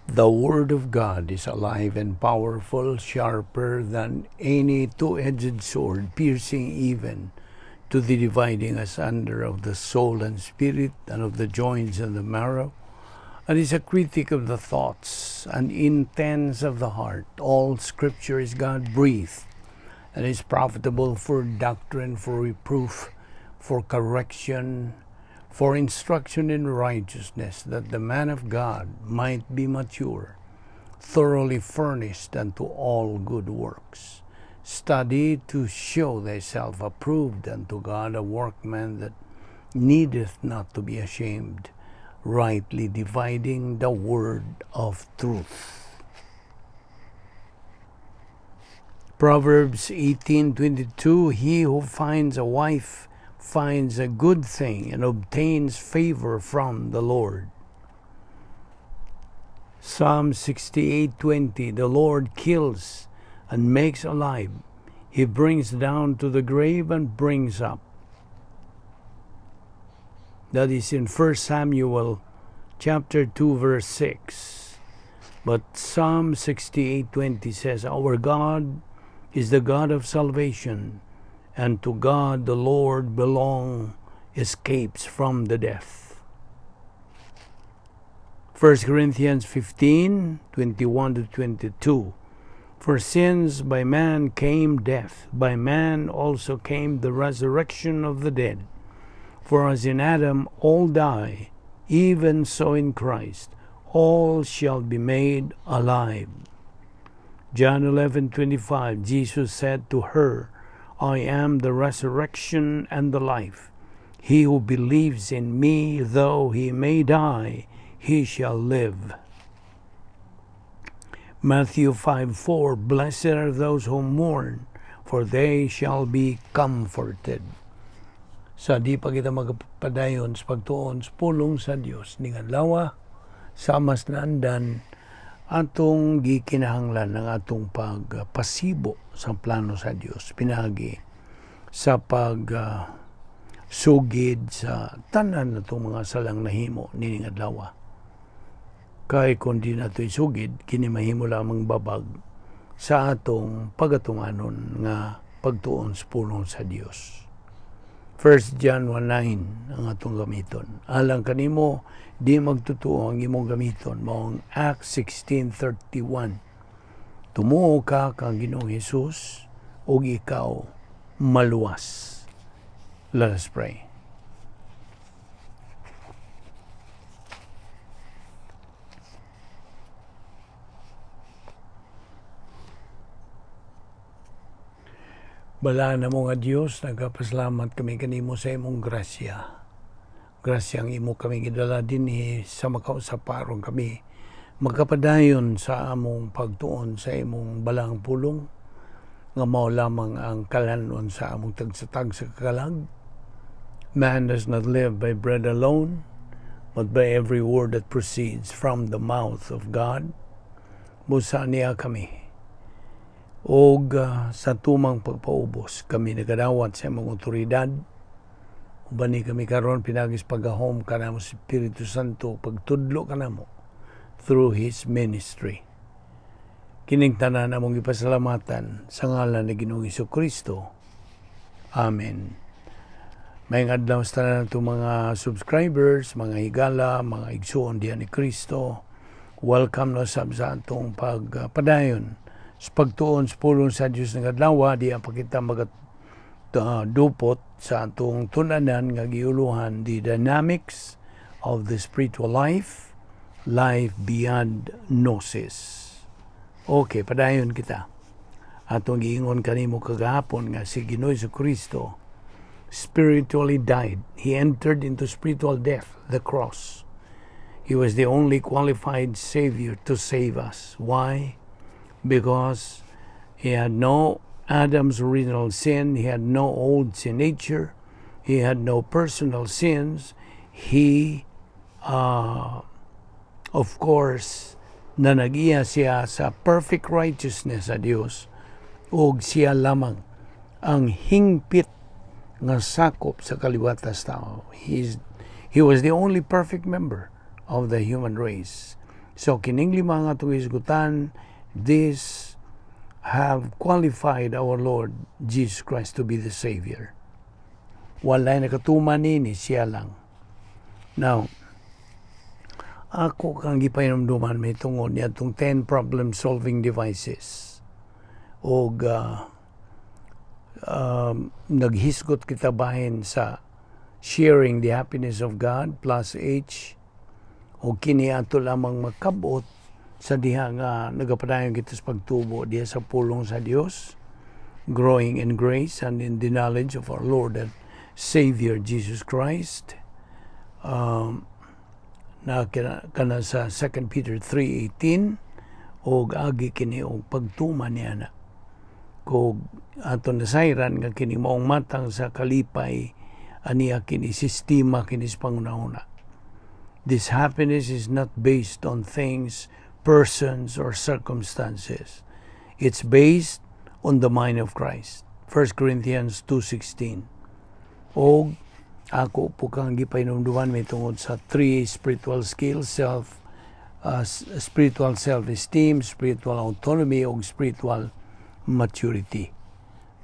The Word of God is alive and powerful, sharper than any two-edged sword, piercing even to the dividing asunder of the soul and spirit, and of the joints and the marrow, and is a critic of the thoughts and intents of the heart. All Scripture is God-breathed, and is profitable for doctrine, for reproof, for correction, for instruction in righteousness, that the man of God might be mature, thoroughly furnished unto all good works. Study to show thyself approved unto God, a workman that needeth not to be ashamed, rightly dividing the word of truth. Proverbs 18:22, he who finds a wife finds a good thing and obtains favor from the Lord. Psalm 68:20, the Lord kills and makes alive. He brings down to the grave and brings up. That is in 1 Samuel chapter 2 verse 6. But Psalm 68:20 says, our God is the God of salvation, and to God the Lord belong escapes from the death. 1 Corinthians 15:21 to 22. For since by man came death, by man also came the resurrection of the dead. For as in Adam all die, even so in Christ all shall be made alive. John 11:25, Jesus said to her, I am the resurrection and the life. He who believes in me, though he may die, he shall live. Matthew 5:4, blessed are those who mourn, for they shall be comforted. Sa di pa kita magpadayon sa pagtuon sa pulong sa Dios ning adlaw, sa mas naandan atong gikinahanglan ng atong pagpasibo sa plano sa Dios pinaagi sa pag sugid sa tanan natong mga salang nahimo nining adlaw. Kay kung di nato isugid, kini mahimo lamang babag sa atong pagatunganon nga pagtuon sa pulong sa Dios. 1 John 1:9 ang atong gamiton. Alang kanimo di magtotoo ang imong gamiton, mao ang Acts 16:31. Tumuo ka kang Ginoong Hesus ug ikaw maluwas. Let us pray. Balaan na mo nga Dios, nagapasalamat kami kanimo sa imong grasya. Grasya ang imo kami gidala dinhi sa makausap aron kami magkapadayon sa among pagtuon sa imong balang pulong nga mao lamang ang kalanon sa among tagsa-tagsa kalag. Man does not live by bread alone, but by every word that proceeds from the mouth of God. Busa niya kami. Og sa tumang pagpaubos, kami nagadawat sa imong otoridad. Uban ni kami karon pinagis paggahom kanamo sa Espiritu Santo, pagtudlo kanamo through His ministry. Kining tanan among ipasalamatan sa ngalan ni Ginoong Hesukristo. Amen. Maayong adlaw sa tanan natong mga subscribers, mga higala, mga igsuon diha ni Kristo. Welcome na sab sa atong pagpadayon sa pagtuon sa pulong sa Dios ng adlaw, di pa kita magadupot sa atong tun-anan nga giuluhan the dynamics of the spiritual life, life beyond gnosis. Okay, padayon kita. Atong giingon kanimo kagahapon nga si Ginoo Kristo spiritually died. He entered into spiritual death, the cross. He was the only qualified Savior to save us. Why? Because he had no Adam's original sin, he had no old sin nature, he had no personal sins. He, of course, nanagiya siya sa perfect righteousness sa Dios, ug siya lamang ang hingpit nga sakop sa kaliwatas tao. He was the only perfect member of the human race. So kining lima nga atong hisgutan, this have qualified our Lord Jesus Christ to be the Savior. Walay nakatuman nini, siya lang. Now, ako kang gipahinumduman may tungod niya itong 10 problem-solving devices. Og naghisgot kita bahin sa sharing the happiness of God plus H o kini ato lamang makabot sa diha nga nagapadayon kita sa pagtubo diha sa pulong sa Dios, growing in grace and in the knowledge of our Lord and Savior Jesus Christ, na kana sa 2 Peter 3:18, og agi kini og pagtuman niya na kog ato nasayran nga kini maong matang sa kalipay aniya kini sistema kini sa pangunahuna. This happiness is not based on things, persons, or circumstances. It's based on the mind of Christ. 1 Corinthians 2:16. Og ako po kang gipahinumduman may tungod sa three spiritual skills, self spiritual self-esteem, spiritual autonomy, ug spiritual maturity.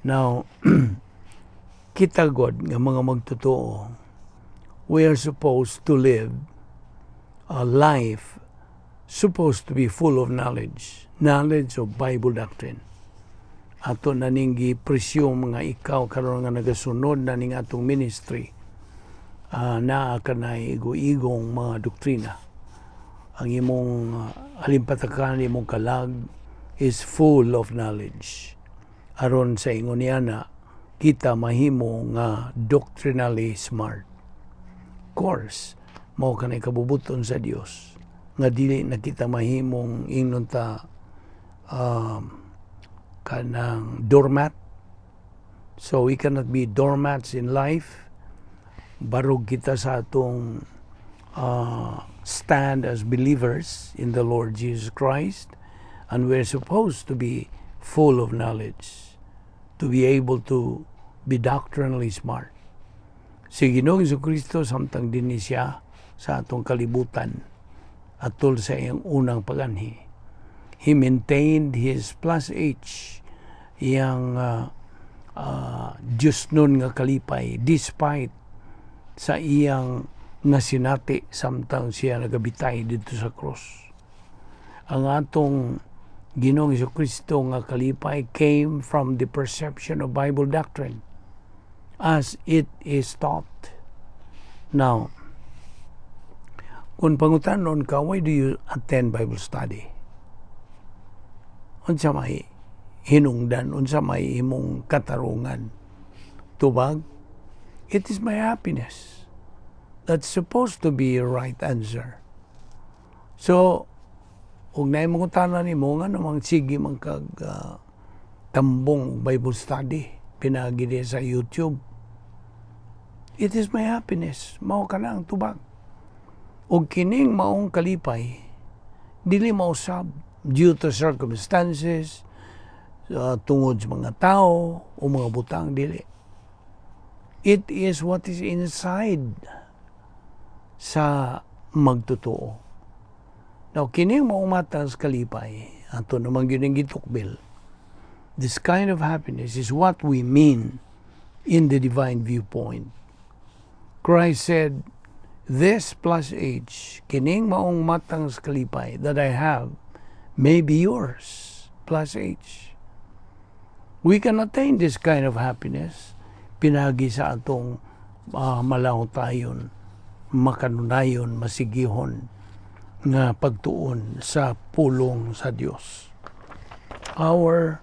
Now, kita god nga mga magtotoo, we are supposed to live a life supposed to be full of knowledge, knowledge of Bible doctrine. Ato na ning gi-presume nga ikaw karon nga nagasunod na ning atong ministry, naa ka na igo-igong mga doktrina. Ang imong alimpatakan, imong kalag is full of knowledge. Aron sa ingon niya na kita mahimo nga doctrinally smart. Course, mao kanay kabubuton sa Dios nga dili na kita mahimong ingnon ta kanang doormat. So we cannot be doormats in life. Barog kita sa atong stand as believers in the Lord Jesus Christ, and we're supposed to be full of knowledge, to be able to be doctrinally smart. Si Ginoong Kristo, samtang dinhi siya sa atong kalibutan atol sa iyang unang paganhi, he maintained his plus H, iyang Diyos nun nga kalipay, despite sa iyang nasinati samtang siya nagabitay dito sa cross. Ang atong Ginoong Kristo nga kalipay came from the perception of Bible doctrine as it is taught. Now, kung pangutanon ka, "Why do you attend Bible study? Unsa may hinungdan, unsa may imong katarungan?" Tubag, "It is my happiness." That's supposed to be a right answer. So, kung naay mangutana nimo nga namang sige man kag tambong Bible study pinagi diha sa YouTube, "It is my happiness." Mao kana ang tubag. Og kining maong kalipay dili mausab due to circumstances, tungod sa mga tao o mga butang, dili. It is what is inside sa magtotoo. Now, kining maong matang sa kalipay, ato naman gyud ang gitukbil. This kind of happiness is what we mean in the divine viewpoint. Christ said, "This plus H, kining maong matang sa kalipay that I have, may be yours, plus H." We can attain this kind of happiness pinagi sa atong malawtayon, makanunayon, masigihon nga pagtuon sa pulong sa Dios. Our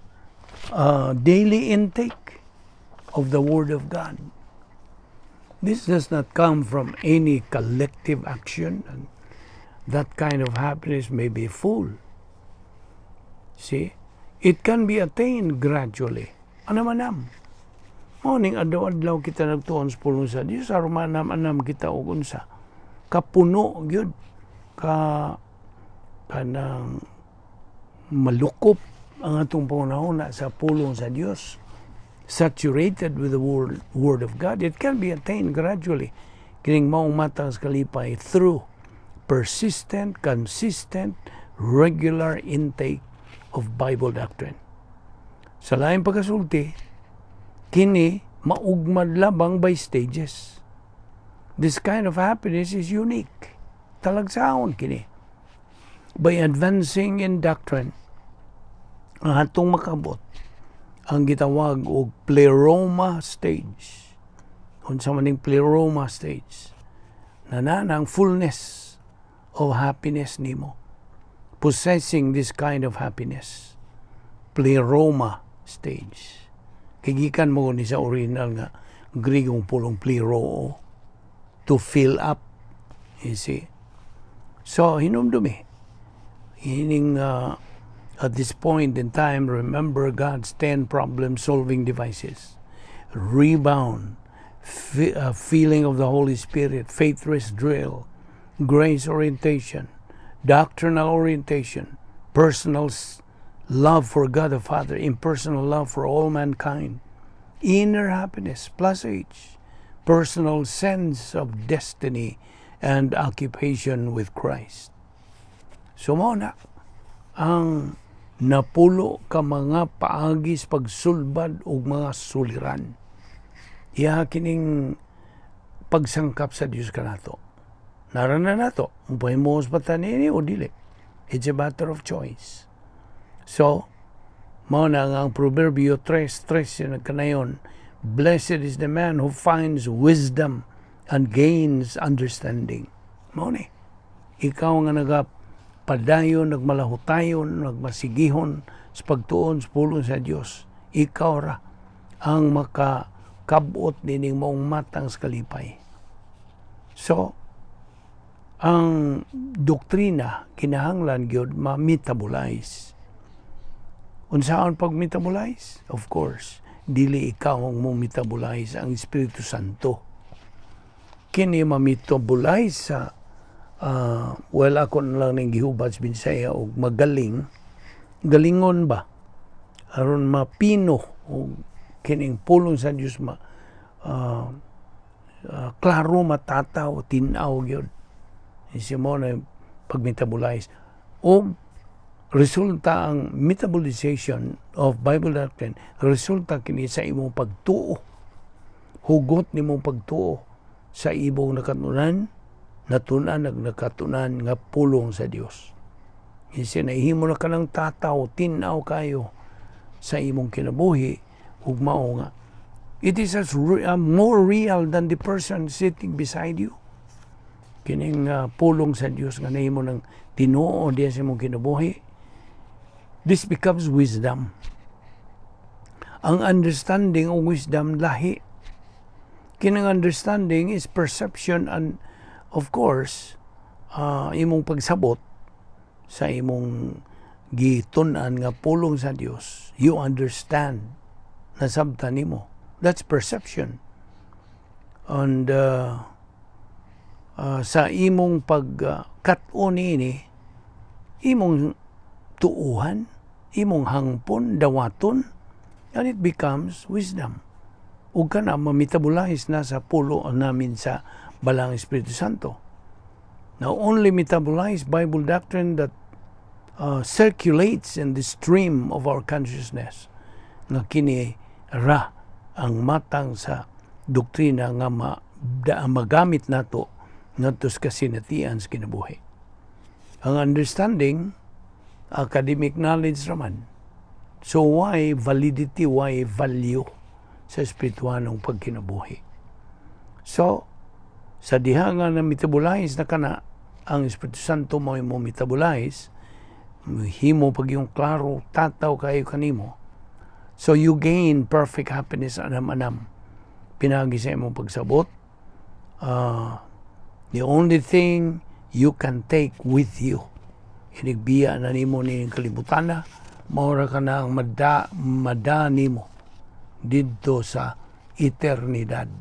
daily intake of the Word of God. This does not come from any collective action, and that kind of happiness may be full. See? It can be attained gradually. Ano manam? Mao ning adlaw-adlaw kita nagtuon sa pulong sa Dios aron manam-anam kita og unsa kapuno gyud ka kanang malukop ang atong panghuna sa pulong sa Dios, saturated with the word of God. It can be attained gradually, kining maong matang sa kalipay, through Persistent, consistent, regular intake of Bible doctrine. Sa laing pagkasulti, kini maugmad labang by stages. This kind of happiness is unique. Talagsaon kini. By advancing in doctrine, ang atong makabot, ang gitawag og pleroma stage. Unsa man ning pleroma stage? Nanana ang fullness of happiness nimo. Possessing this kind of happiness. Pleroma stage. Kay gikan mo ni sa original nga Grigong pulong pleroo, to fill up. You see? So, hinumdumi. Hining at this point in time, remember God's 10 problem-solving devices. Rebound, feeling of the Holy Spirit, faith rest drill, grace orientation, doctrinal orientation, personal love for God the Father, impersonal love for all mankind, inner happiness, plus H, personal sense of destiny and occupation with Christ. So mao na ang napulo ka mga paagi sa pagsulbad og mga suliran. Iya kining pagsangkap sa Dios kanato. Nara na nato, mupahimuos pa ta niini o dili. It's a matter of choice. So, mao na nga ang Proverbio 3:3 nagkanayon, "Blessed is the man who finds wisdom and gains understanding." Mao ni. Ikaw nga nagapadayon, nagmalahutayon, nagmasigihon sa pagtuon sa pulong sa Dios. Ikaw ra ang makakabot nining maong matang sa kalipay. So, ang doktrina kinahanglan gyud ma-metabolize. Unsaon pag-metabolize? Of course, dili ikaw ang mo metabolize, ang Espiritu Santo. Kini ma-metabolize sa well, ako na lang ning gihubad sa Binsaya og magaling, galingon ba aron mapino og kining pulong sa Dios, ma klaro, matataw, tin-aw gyud. Isi mo na pag-metabolize o resulta ang metabolization of Bible doctrine, resulta kini sa imong pagtuo, hugot nimong pagtuo sa imong nakatunan, natunan, nagkatunan nga pulong sa Dios. Kasi nahimo na ka ng tataw, tin-aw kayo sa imong kinabuhi ug mao nga it is as more real than the person sitting beside you. Kining pulong sa Dios nga nahimo ng tinuod diya sa imong kinabuhi, this becomes wisdom. Ang understanding o wisdom lahi. Kining understanding is perception and, of course, imong pagsabot sa imong gitun-an nga pulong sa Dios. You understand, nasabtan nimo. That's perception. And sa imong pagkat-on niini, imong tuuhan, imong hangpon, dawaton, and it becomes wisdom. Ug kana ma-metabolize na sa pulo namin sa Balang Espiritu Santo. Now, only metabolized Bible doctrine that circulates in the stream of our consciousness nga kini ra ang matang sa doktrina nga magamit nato ngadto sa kasinatian sa kinabuhi. Ang understanding, academic knowledge raman. So why validity, why value sa espirituanong pagkinabuhi? So, sa diha nga na metabolize na kana, ang Espiritu Santo mo metabolize, himo pag yung klaro, tataw kayo kanimo. So you gain perfect happiness anam-anam. Pinagi sa imong pagsabot. The only thing you can take with you. Inigbiya na nimo ni kalibutan na, maura ka na ang mada nimo didto sa eternidad.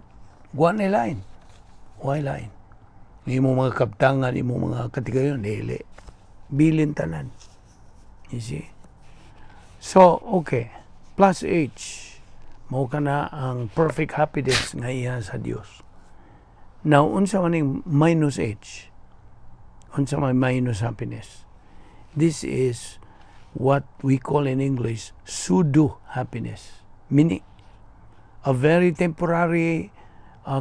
Wa na lain. Wa lain. Imo mga kaptangan, imo mga katigayon, dili. Bilin tanan. You see? So, okay. Plus H. Mao ka na ang perfect happiness nga iya sa Dios. Now, unsa man ning minus H? Unsa may minus happiness? This is what we call in English pseudo happiness. Meaning, a very temporary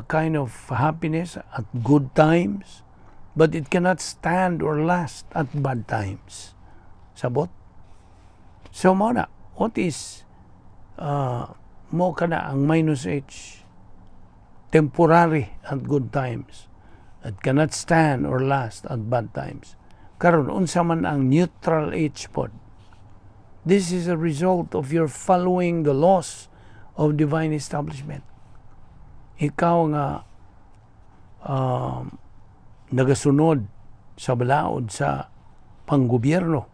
kind of happiness at good times, but it cannot stand or last at bad times. Sabot? So mao na, what is mao kana ang minus H? Temporary at good times that cannot stand or last at bad times. Karon, unsa man ang neutral H pod? This is a result of your following the laws of divine establishment. Ikaw nga nagasunod sa balaod sa panggobyerno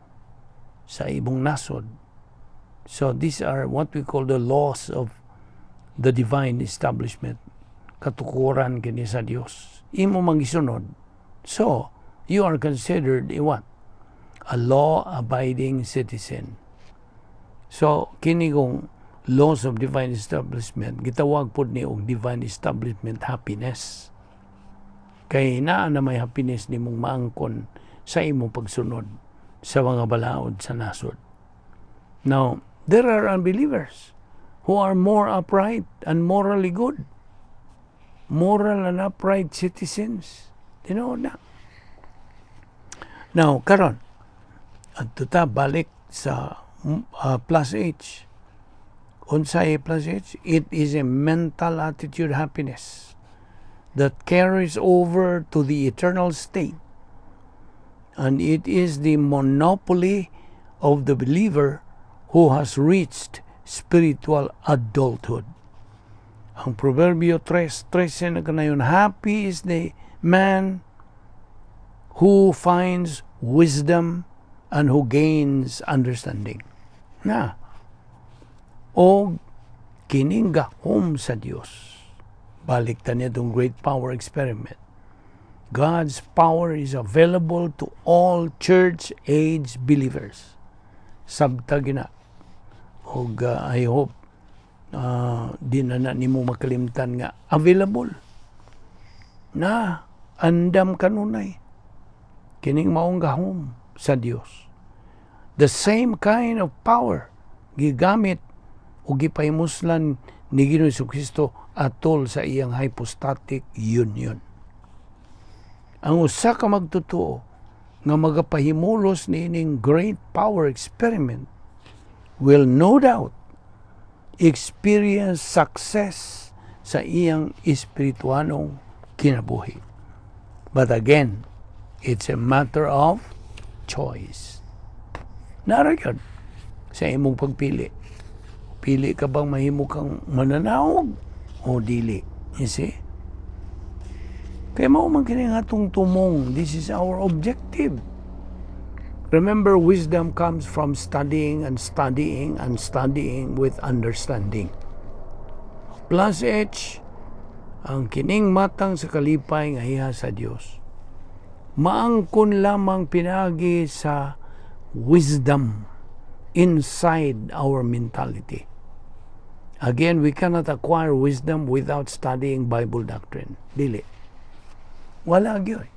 sa imong nasod. So these are what we call the laws of the divine establishment. Katukuran kini sa Dios. Imo mangisunod. So, you are considered a what? A law-abiding citizen. So, kini kong laws of divine establishment, gitawag pod ni og divine establishment happiness. Kay naa na may happiness nimong maangkon sa imong pagsunod sa mga balaod sa nasod. Now, there are unbelievers who are more upright and morally good. Moral and upright citizens. Tinuod na. Now, karon, adto ta balik sa plus H. Unsay plus H? It is a mental attitude happiness that carries over to the eternal state. And it is the monopoly of the believer who has reached spiritual adulthood. Ang Proverbio 3:13 nagkanayon, "Happy is the man who finds wisdom and who gains understanding." Na, o kining gahom sa Dios. Balik ta niadtong great power experiment. God's power is available to all church age believers. Sabta gina. Og I hope di na na nimo makalimtan nga available na andam kanunay kining maong gahom sa Dios. The same kind of power gigamit o gipahimuslan ni Ginoong Kristo atol sa iyang hypostatic union. Ang usa ka magtotoo nga magapahimulos niining great power experiment will no doubt experience success sa iyang espirituanong kinabuhi. But again, it's a matter of choice. Naa ra gyud sa imong pagpili. Pili ka bang mahimo kang mananaog o dili? You see? Kaya mao man kini nga atong tumong. This is our objective. Remember, wisdom comes from studying and studying and studying with understanding. Plus H, ang kining matang sa kalipay nga iya sa Dios. Maangkon lamang pinaagi sa wisdom inside our mentality. Again, we cannot acquire wisdom without studying Bible doctrine. Dili. Wala gyud.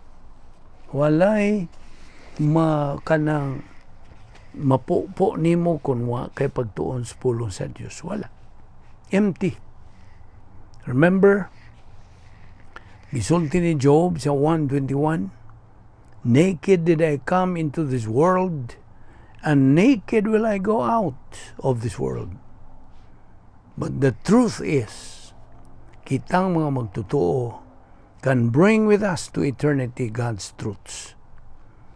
Walay ma kanang mapupo nimo kung wa kay pagtuon sa pulong sa Dios. Wala. Empty. Remember, gisulti ni Job sa 1:21, "Naked did I come into this world, and naked will I go out of this world." But the truth is, kitang mga magtotoo can bring with us to eternity God's truths.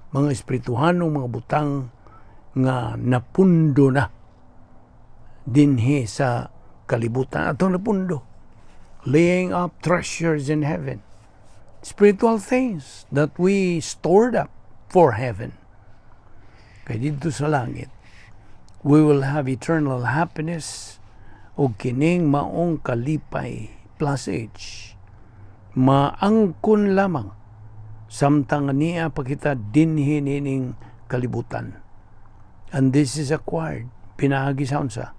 Mga espirituhanong mga butang nga napundo na dinhi sa kalibutan. Atong napundo. Laying up treasures in heaven. Spiritual things that we stored up for heaven. Kay didto sa langit, we will have eternal happiness o kining maong kalipay plus H. Maangkon lamang samtang ania pa kita dinhi nining kalibutan. And this is acquired pinaagi sa unsa?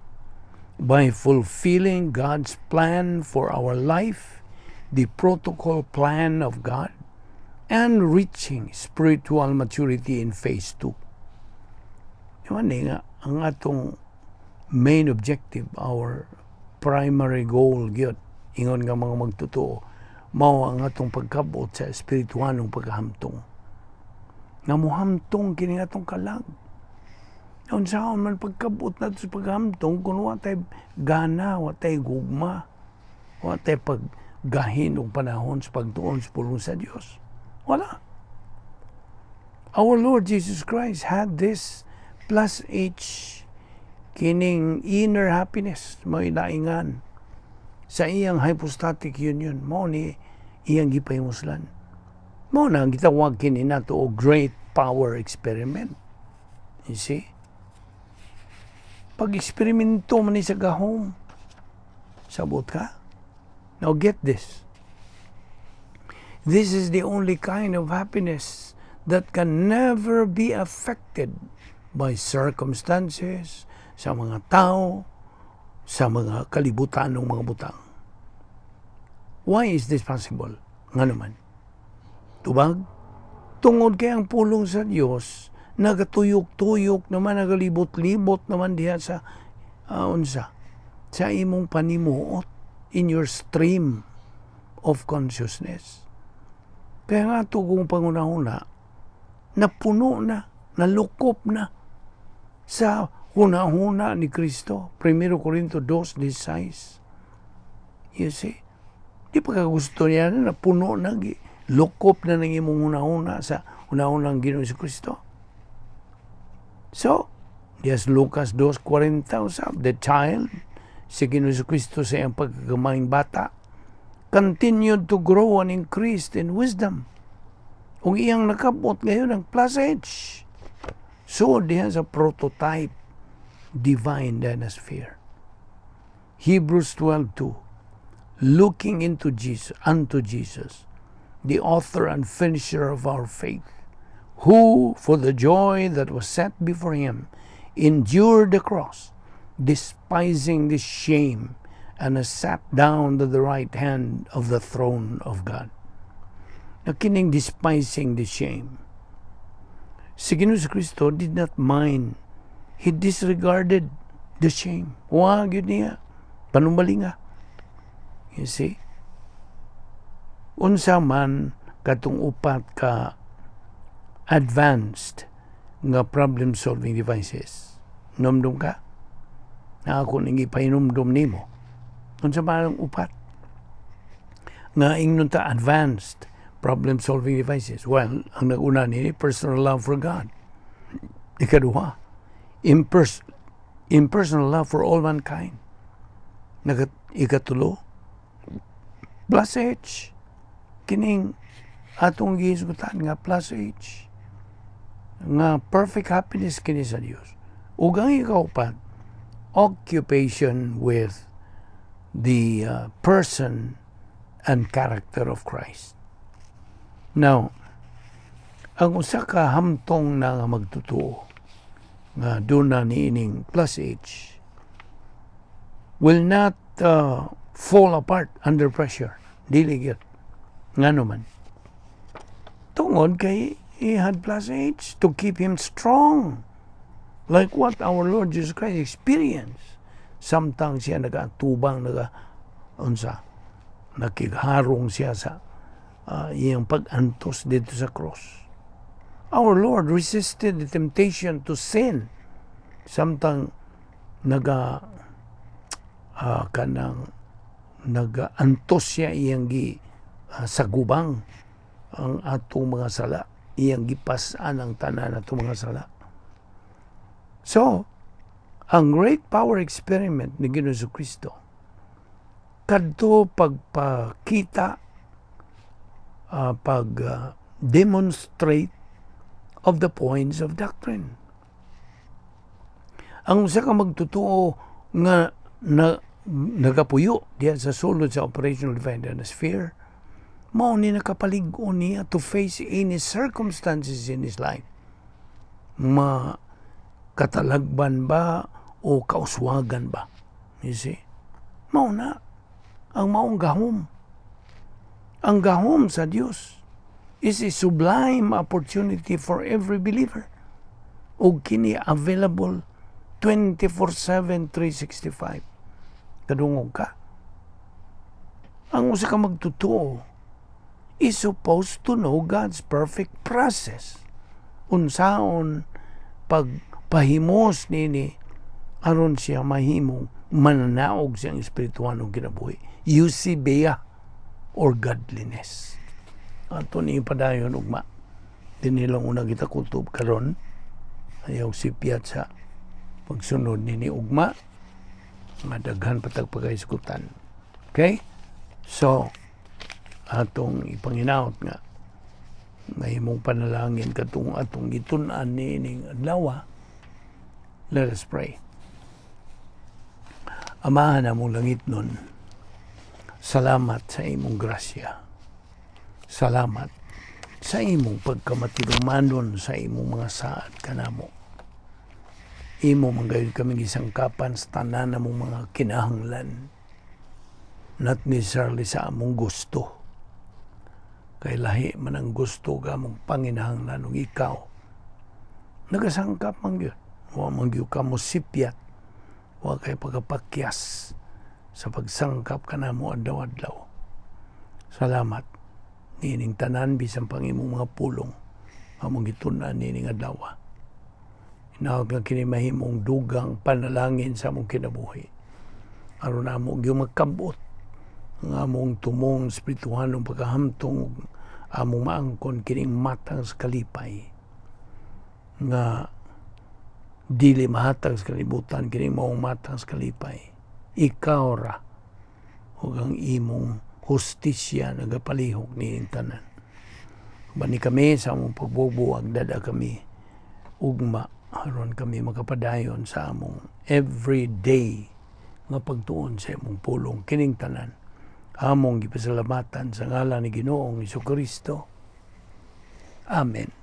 By fulfilling God's plan for our life, the protocol plan of God, And reaching spiritual maturity in phase 2. Mao ni nga ang atong main objective, our primary goal gyud, ingon nga mga magtotoo, mao ang atong pagkabot sa espiritualong pagkahamtong. Nga muhamtong kini atong kalag. Unsaon man pagkabot nato sa paghamtong kung wa tay gana, wa tay gugma, wa tay paggahin og panahon sa pagtuon sa pulong sa Dios? Wala. Our Lord Jesus Christ had this plus H, kining inner happiness, mao naingan sa iyang hypostatic union. Mao ni iyang gipahimuslan. Mao na ang gitawag kini nato og great power experiment. You see, pag eksperimento man ni sa gahom, sabot ka? Now get this. This is the only kind of happiness that can never be affected by circumstances, sa mga tao, sa mga kalibutan ng mga butang. Why is this possible? Nga naman. Tubag, tungod kay ang pulong sa Dios nagatuyok-tuyok naman, nagalibot-libot naman diha sa unsa sa imong panimuot, in your stream of consciousness. Kaya nga kung pangunahuna, napuno na, nalukop na sa huna-huna ni Kristo. 1 Corinto 2:16. You see? Di pa ka gusto niya na napuno na, lukop na ng imong huna-huna sa huna-huna ng Ginoong Kristo. So, yes, Lucas 2:40 usab, the child, si Ginoong Kristo sa iyang pagkagamayng bata, continued to grow and increased in wisdom. Kung iyang nakabot ngayon ang plus H. So, diha sa prototype divine dynasphere. Hebrews 12:2. Looking into Jesus, unto Jesus, the author and finisher of our faith, who, for the joy that was set before him, endured the cross, despising the shame, and has sat down to the right hand of the throne of God. Na kining despising the shame. Si Ginoong Kristo did not mind. He disregarded the shame. Wa gyud niya panumbalinga. You see? Unsa man katong upat ka advanced nga problem solving devices? Numdum ka? Na ako ning ipahinumdum nimo. Unsa man ang upat nga ingnon ta advanced problem solving devices? Well, ang nag-una ni personal love for God. Ikaduha, impersonal love for all mankind. Ikatulo, plus H. Kining atong gihisgutan nga plus H. Nga perfect happiness kini sa Dios. Ug ang ikaupat, occupation with the person and character of Christ. Now, ang usa ka hamtong na nga magtotoo nga duna niining plus H will not fall apart under pressure. Dili gyud. Ngano man? Tungod kay he had plus H to keep him strong. Like what our Lord Jesus Christ experienced. Samtang siya nagatubang, naga unsa, nakigharong siya sa iyang pag-antos dito sa cross. Our Lord resisted the temptation to sin samtang naga kanang nagaantos siya, iyang gi sagubang ang atong mga sala, iyang gipas-an ang tanan atong mga sala. So ang great power experiment ni Ginoong Kristo kadto pagpakita, pag demonstrate of the points of doctrine. Ang usa ka magtotoo nga na nagapuyo diya sa sulod sa operational divine sphere, mao ni nakapalig-on niya to face any circumstances in his life, ma katalagban ba o kauswagan ba. You see, mao na ang maong gahom, ang gahom sa Dios. Is a sublime opportunity for every believer. Ug kini available 24/7, 365. Kadungog ka? Ang usa ka magtotoo is supposed to know God's perfect process. Unsaon pagpahimos nini aron siya mahimong mananaog siyang espirituhanong kinabuhi. Eusebeia or godliness. Ato ni padayon ugma. Dinhi lang una kita kutob karon. Ayaw sipyat sa pagsunod nini ugma. Nga daghan pa tag pagahisgutan. Okay? So, atong ipanginaot nga mahimong panalangin katong atong gitun-an niining adlaw. Let us pray. Amahan namong langitnon, salamat sa imong grasya. Salamat sa imong pagkamatinumanon sa imong mga saad kanamo. Imo man gayud kami gisangkapan sa tanan namong mga kinahanglan. Not necessarily sa among gusto. Kay lahi man ang gusto ug among panginahanglan ug ikaw nagasangkap man gyud. Wa man gyud ka mo sipyat. Wa kay pagkapakyas sa pagsangkap kanamo adlaw-adlaw. Salamat niining tanan, bisan pang imong mga pulong among gitun-an niining adlaw. Hinaot nga kini mahimong dugang panalangin sa among kinabuhi. Aron amo gyud magkabot ang among tumong espirituhanong pagkahamtong ug among maangkon kining matang sa kalipay nga dili mahatag sa kalibutan. Kini maong matang sa kalipay, ikaw ra ug ang imong hustisya nagapalihok niining tanan. Bani kami sa among pagbubuwag, dad-a kami ugma aron kami makapadayon sa among everyday nga pagtuon sa imong pulong. Kining tanan among gipasalamatan sa ngalan ni Ginoong Kristo. Amen.